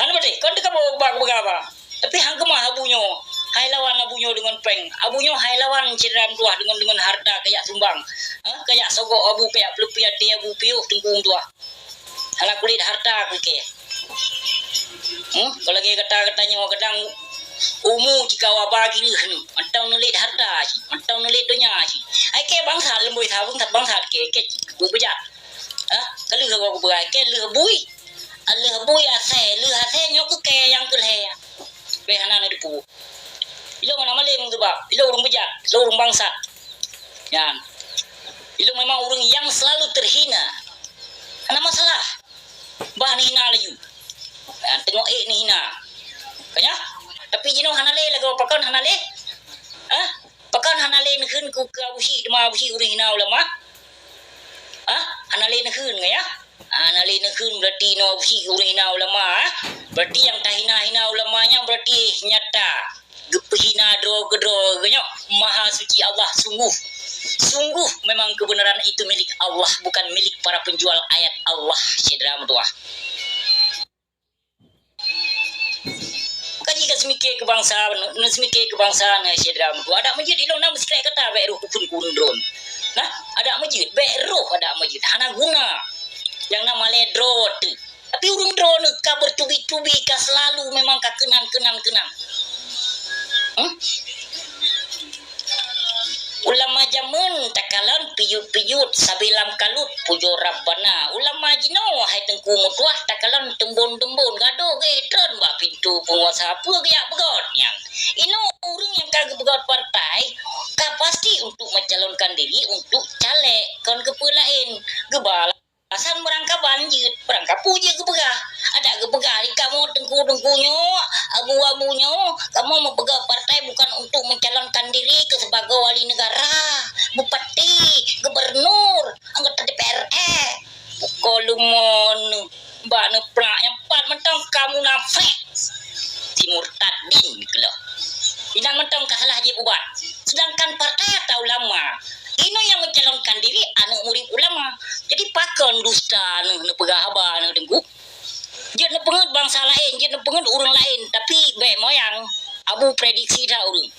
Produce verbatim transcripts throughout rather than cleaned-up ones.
Beutôi, kon teuka bak beugaba. Tapi hang keumah abu nyoe, hai lawan abu nyoe deungon péng. Abu nyoe hai lawan syedara meutuwah deungon, deungon harta kajak sumbang. Ha, kajak sogok abu, kajak peuleupi até abu piôh teungku meutuwah. Hana kulét harta keu kèe. Hmm? Kalau lagèe gata-gata nyoe kadang umu cikawa ba gileuh ni. Mantong neulét harta cit, mantong neulét donya cit. Hai kèe bangsat leumbôi sabong, bangsat kèe, kèe cit, beujat. Ha? Ka lheueh gob beurangkat, lheueh bui. Lheueh bui asèe, lheueh asèe nyoe keu kèe nyang keu lhèe. Bèk hana neuteupeue. Ilôn hana malém keubab, ilôn ureueng beujat, ilôn ureueng bangsat. Nyan. Ilôn memang ureueng nyang selalu terhina. Hana masalah. Bah neihina laju. Nyan, teungoh ék neihina. Ka nyan? Tapi jinoe hana lé lagoe pakon hana lé? Hah? Pakon hana lé neukheun keu, keu Abusyik, teuma Abusyik ureueng hina ulama? Hah? Hana lé neukheun, ka nyan? Hana lé neukheun, berarti inoe Abusyik ureueng hina ulama, eh? Berarti nyang tahina-hina ulama nyan berarti nyata geupeuhina droe keudroe geuh nyoe. Maha suci Allah, sungguh, sungguh memang kebenaran itu milik Allah, bukan milik para penjual ayat Allah, syedara meutuwah. Kaji ka seumike keu bansa, neuseumiké keu bansa, na syedara meutuwah. Adak meujeuet ilôn na meusikrek gata, bèk roh kukheun keu ureueng droeneuh. Nah, adak meujeuet, bèk roh adak meujeuet. Hana guna. Nyang na malèe droe teuh. Tapi ureueng droeneuh ka bertubi-tubi, ka selalu memang ka keunan, keunan, keunan. Hmm? Ulama jameun takalon piyut-piyut, sabe lam kalut pujoe Rabbana. Ulama jinoe hai teungku meutuwah takalon teumbon-teumbon, gadôh geuh treun bak pintoe peunguasa, peue geujak peugöt nyan. Inoe ureueng nyang ka geupeugöt partai ka pasti untuk mencalonkan diri untuk caleg, kon keupeue laén. Geuba Alasan meurangkaban jeuet, meurangkapeue jeuet geupeugah. Adak geupeugah di kamoe teungku-teungku nyoe, abu-abu nyoe, kamoe meupeugah partai bukan untuk mencalonkan diri keu sebagai wali negara, bupati, gubernur, anggota D P R. Buko lumon bak neuprak nyang pat mantong ka munafék. Si murtadin keulôh. Inan mantong ka salah jiubat. Sedangkan partai atau ulama, inoe nyang mencalonkan diri aneuk murit ulama. Jadi pakon dusta neuh neupeugah haba neuh teungku? Jeuet neupeungeut bansa laén, jeuet neupeungeut ureueng laén, tapi bèk moyang abu prediksi that ureueng.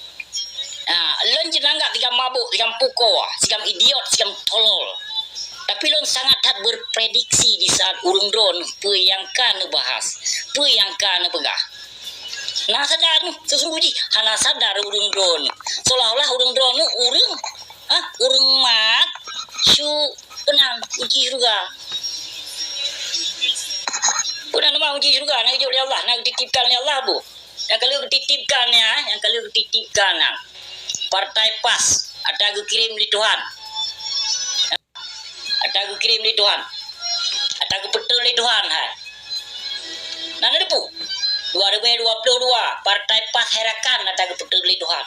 Ha, lôn jeuet anggap sigam mabök, sigam pukoe, sigam idiot, sigam tolol. Tapi lôn sangat that berprediksi di saat ureueng droeneuh peue nyang ka neubahas, peue nyang ka neupeugah. Na sadar neuh, seusunggoh jih hana sadar ureueng droeneuh. Seolah-olah ureueng droeneuh ureueng, ha, ureueng mat, su, peue nan kunci syeuruga. Peue nan teuma kunci syeuruga, na geujok lé Allah, na geutitipkan lé Allah bu. Nyang ka lheueh geutitipkan nyan, nyang ka lheueh geutitipkan nyan. Partai PAS, ata geukirém lé Tuhan. Ata geukirém lé Tuhan. Ata geupeutrön lé Tuhan hai. Na neuteupeue? Dua ribu dua puluh dua, partai PAS hai rakan ata geupeutrön lé Tuhan.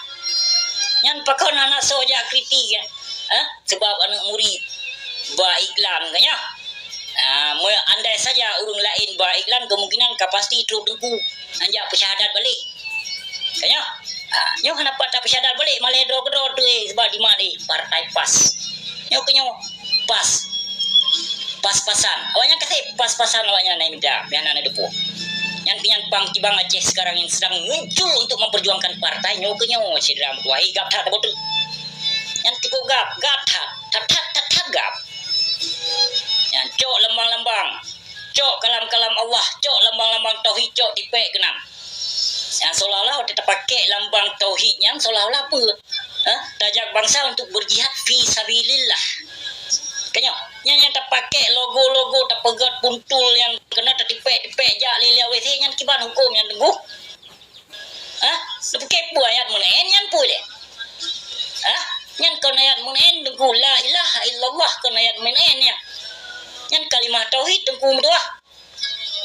Nyan pakon hana soe jak kritik, ya? Hah? Sebab aneuk murit ba iklan, ka nyan? Ah, meu-, andai saja ureueng laén ba iklan, kemungkinan ka pasti trok teungku. Anjak peusyahadat balek. Ka nyoe? Ha, nyoe hana pat tapeusyada balek, malèe droe keudroe teuh, eh, sebab dimat, eh, partai PAS. Nyoe keu nyoe, PAS. Pas-pasan. Awaknyan ka sép pas-pasan awaknyan na mita, meuhana na deungoe. Nyan keu nyan pang Kibang Aceh sekarang yang sedang muncul untuk memperjuangkan partai nyoe keu nyoe, syedara meutuwah. Eh, gab that, beutôi. Nyan cukup gab, gab that. That, that, that, that gab. Nyan cok lambang-lambang. Cok kalam-kalam Allah, cok lambang-lambang tauhid, cok tipék keunan. Nyang seolah-olah watèe tapakèk lambang tauhid nyan seolah-olah peue? Hah? Tajak bansa untuk berjihad fi sabilillah. Ka nyoe, nyan nyang tapakèk logo-logo, tapeugöt puntul nyang keunan tatipék-tipék jak lé-lé W C nyan kiban hukôm nyan teungku. Hah? Neupakèk peue ayat meunan nyan peue lé? Hah? Nyan kon ayat meunan teungku, la ilaha illallah kon ayat meunan nyan. Nyan kalimah tauhid teungku meutuwah.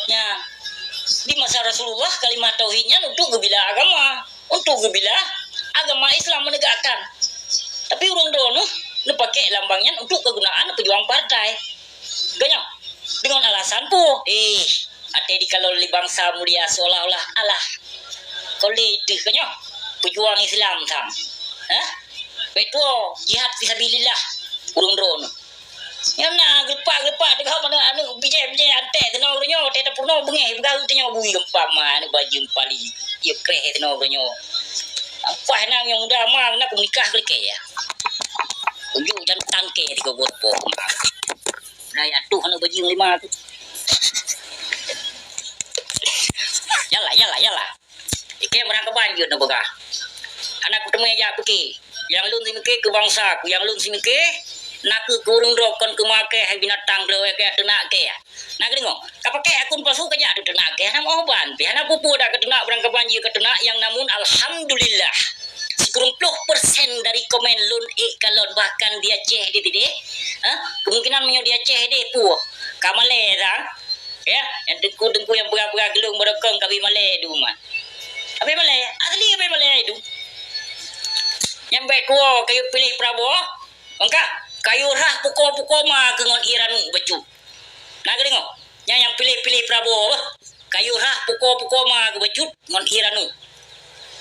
Nya, di masa Rasulullah kalimah tauhid nyan untuk geubila agama, untuk geubila agama Islam menegakkan. Tapi ureueng droeneuh neupakèk lambang nyan untuk kegunaan peujuang partai. Ka nyoe, deungon alasan peue? Eh, até dikalon lé bansa mulia seolah-olah alah. Kon lé teuh ka nyoe, peujuang Islam sang. Hah? Bèk tuwoe jihad fisabilillah ureueng droeneuh. Nyang na geulepak-geulepak teuka mana aneuk bijéh-bijéh antek teunoe uroe nyoe, teuh tapeurunoe beungéh, peugah tanyoe bui geumpam ma aneuk bajeueng pali. Yeuh kreh teunoe uroe nyoe. Ampah na nyang muda ma na keumeukah keu lakèe ya. Ujuk jantan kèe tiga boh po ma. Dah ya tuh aneuk bajeueng lima tu. Yalah, yalah, yalah. Ikèe meurangkaban jeuet neupeugah. Hana kuteumé jak pike. Nyang lôn simike keu bansa ku, nyang lôn simike na keuh keu ureueng droe kon keu makèe hai binatang droe kèe teunak kèe. Na geudeungoe, ka pakèk akun palsu ka jak teunak kèe, hana meuoh ban pih, hana peue-peue dak keu teunak, meurangkaban jeuet keu teunak nyang namun alhamdulillah. Sikureueng ploh persen dari komen lôn ék kalon bahkan di Aceh di tideh. Ha? Kemungkinan meunyoe di Aceh deh peue? Ka malèe dah. Ya, nyang teungku-teungku nyang peugah-peugah geulong beurokong ka bi malèe dum. Ka bi malèe, asli ka bi malèe dum. Nyang bèk tuwoe kayue piléh Prabowo, maka kayue rhah pukoe-pukoe ma keuh ngon ié ranup bacut. Na geudeungoe? Nyang, nyang piléh-piléh Prabowo, bah, kayue rhah pukoe-pukoe ma keuh bacut ngon ié ranup.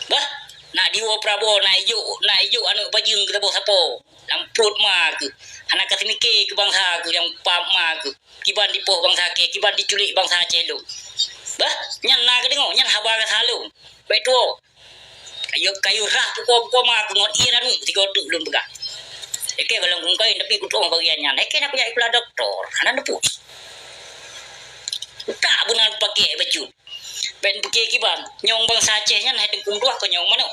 Bah, nak diwoe Prabowo, nak ijok, nak ijok aneuk bajeueng keu saboh sapo. Lam pruet ma keuh. Hana ka teumike keu bansa keuh nyang pap ma keuh. Kiban dipoh bansa kèe, kiban diculik bansa Aceh lôn. Bah, nyan na geudeungoe, nyan haba gata lôn. Bèk tuwoe. Kayue, kayue rhah pukoe-pukoe ma keuh ngon ié ranup tiga teuk lôn peugah. Ikèe gohlom kungkoi tapi kutu'oh bagian nyan. Ikèe na kujak sikula dokto. Hana neupue. Utak beuna pakèk bacut. Bèk pike kiban, nyang bansa Aceh nyan hai teungku meutuah keu nyang manoe.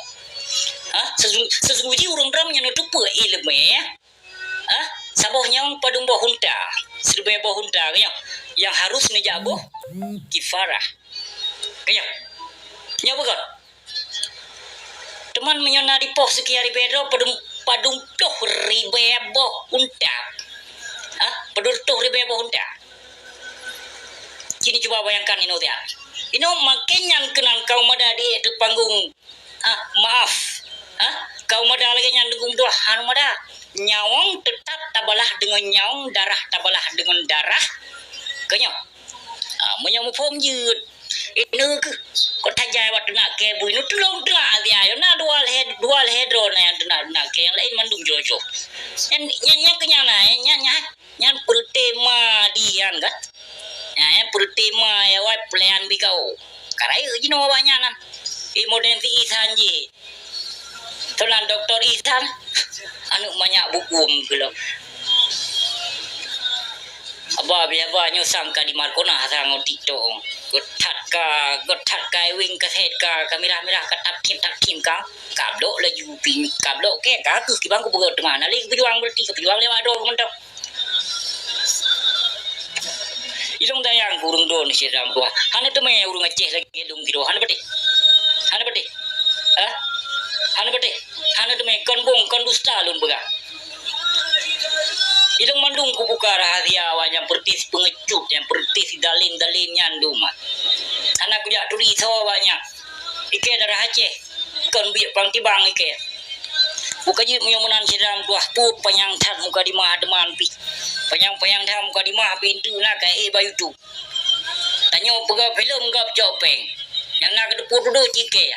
Ha? Sesu-, sesungguh jih ureueng droe nyan neuteupeue iéleumé, ya. Ha? Saboh nyang padum boh unta, siribèe boh unta, keu nyoe, nyang harus neujak boh kifarah. Keu nyoe. Nyoe beugöt. Teuma meunyoe na dipoh seukian ribèe droe, padum, padum ploh ribèe boh unta. Ha? Padum reutôh ribèe boh unta. Cit cuba bayangkan inoe tiang. Inoe makin nyan keunan kaum mada di, di panggong. Ha? Maaf. Ha? Kaum mada lagèe nyan deungon dua hana mada. Nyawöng teutap tabalah deungon nyawöng, darah tabalah deungon darah. Keu nyoe. Ha, meunyoe muphom jeuet. Inoe keuh. Kota jai wat teunak kèe bui. Inoe tulông teunak dia. Yo na dua lhèe, dua lhèe droe na nyang teunak, teunak kèe. Nyang laén mandum joh-joh. Nyan, nyan, nyan keuh nyan na, eh. Nyan, nyan. Nyan peureutema di nyan kan. Nyan, nyan peureutema ya wai pelayan bikau. Ka rayeuk jinoe awak nyan nan. Eh, modern si Ihsan jih. Tulan Doktor Ihsan, aneuk manyak bukum keu lôn. Haba, haba nyoe sang ka di Markona sang ngon TikTok. Göt that ka, göt that ka ewing ka set ka, ka mirah-mirah ka tap tim, tap tim ka. Ka blok laju pi, ka blok kèe, ka keuh kiban kupeugöt teuma. Na lé pejuang berarti ka pejuang lewat droe mantong. Ilông dayang keu ureueng droe syedara meutuah. Hana teumé ureueng Aceh lagèe lôn sidroe. Hana patéh. Hana patéh. Hah? Hana patéh. Hana teumé. Kon bông, kon dusta lôn peugah. Ilông mandum kubuka rahasia awak nyang peureutih peungecut, nyang peureutih dalén-dalén nyan dum. Hana kujak turi soe awak nyan. Ikèe darah Aceh. Kon biet pang tibang ikèe. Buka jeuet meunyoe meunan sidroe meutuah, panyang that mukadimah teuma pih. Panyang-panyang that mukadimah pintoe na ka ék bak YouTube. Tanyoe peugah filem gop cok péng. Nyang na keuteupeu tudoh cit ikèe.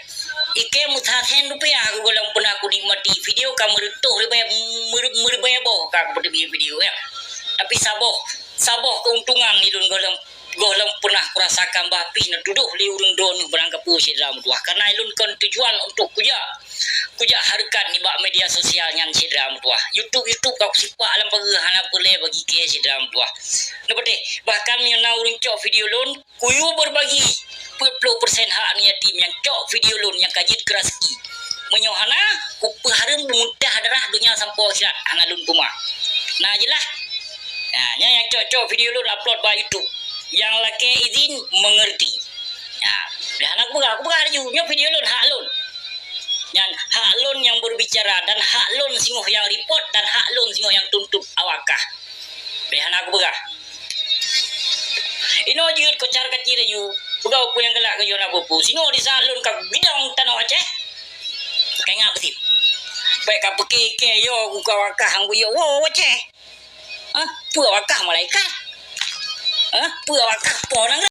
Ikèe meusasen rupiah keu gohlom peuna kunikmati video ka meureutôh ribèe, meur-, meuribèe boh ka kupeuteubiet video, ya. Tapi saboh, saboh keuntungan ilôn gohlom gohlom peunah kurasakan bah pih neutudoh lé ureueng droeneuh barangkapeue syedara meutuah. Kareuna ilôn kon tujuan untuk kujak, kujak hareukat nibak media sosial nyan syedara meutuah. YouTube, YouTube ka kusipak lam pageue hana peureulèe bagi kèe syedara meutuah. Neupatéh, bahkan meunyoe na ureueng cok video lôn, kuyue berbagi peuet ploh persen hak aneuk yatim nyang cok video lôn nyang ka jeuet keu raseuki. Meunyoe hana, kupeuhareuem beumuntah darah donya sampoe akhirat, hana lôn peuma. Na jeulaih? Nah, nyan nyang cok-cok video lôn upload bak YouTube. Nyang lakèe izin mengerti. Nah, dah hana kupeugah, kupeugah laju. Nyoe video lôn, hak lôn. Nyan hak lôn nyang berbicara dan hak lôn singoh nyang report dan hak lôn singoh nyang tuntut awak kah. Bèk hana kupeugah. Inoe jeuet kocar kacir laju. Peugah peue nyang galak keu jih hana peue-peue. Singoh di saat lôn ka bidong tanoh Aceh. Ka ingat beutôi. Bèk ka peuke-ke yo ku ka wakah hang ku yo. Wo Aceh. Hah? Peue wakah malaikat? Hah? Peue wakah po nanggroe?